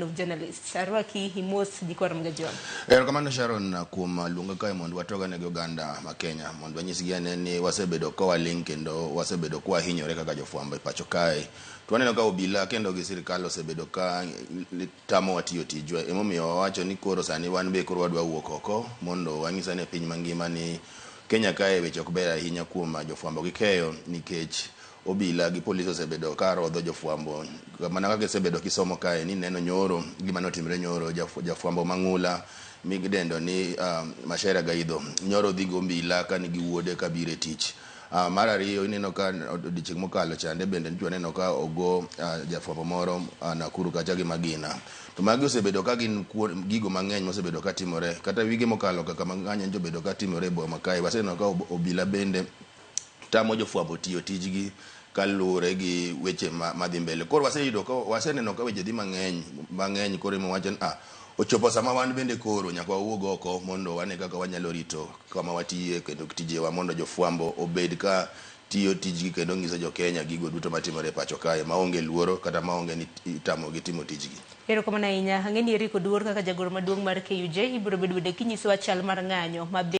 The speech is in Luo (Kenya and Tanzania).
Of Journalists. Arwaki imos nyikwa Ramogi Ajwang'. Erokamano Sharon kuom luonga kae mondo watogane gi oganda ma Kenya mondo wanyisgi ane ni wasebedo ka waling' kendo wasebedo ka wahinyore kaka jofwambo e pacho kae. To waneno ka obila kendo gi sirikal osebedo ka tamowa tiyo tijwa. Emomiyo wawacho ni koro sani wan be koro wadwa wuok oko mondo wanyis ane piny mangima ni Kenya kae weche ok ber ahinya kuom jofwambo gi keyo nikech Obila gi polis osebedo ka rodho jofwambo mana kaka isebedo kisomo kae ni neno nyoro gima notimre nyoro jafwambo mang'ula midendo ni Macharia Gaidho nyoro dhi go mbila ka nigi wuode ka biro e tich. Mar ariyo ineno ka odiochieng' mokalo chande bende nyocha waneno ka ogo jafwambo moro Nakuru kacha gi magina. To magi osebedo ka gin gigo mang'eny mosebedo ka timore kata wige mokalo kaka ng'anyo nyocha obedo ka timore e boma kae waseneno ka obila bende tamo jofwambo tiyo tijgi kaluwore gi weche madhi mbele. Koro waseyudo ka waseneno ka weche dhi mang'eny mang'eny koro ema wacho ni ah, ochopo sama wan bende koro nyaka wawuog oko mondo wane kaka wanyalo rito kama watiye kendo tijewa mondo jofwambo obed ka tiyo tijgi kendo nyiso jo Kenya gigo duto matimore e pacho kae maonge luoro kata maonge ni itamogi timo tijgi. Erokamano ahinya. Ang'e ni Eric Oduor kaka jagoro maduong' mar KUJ ibiro bedo bende kinyisowa chal mar ng'anyo ma.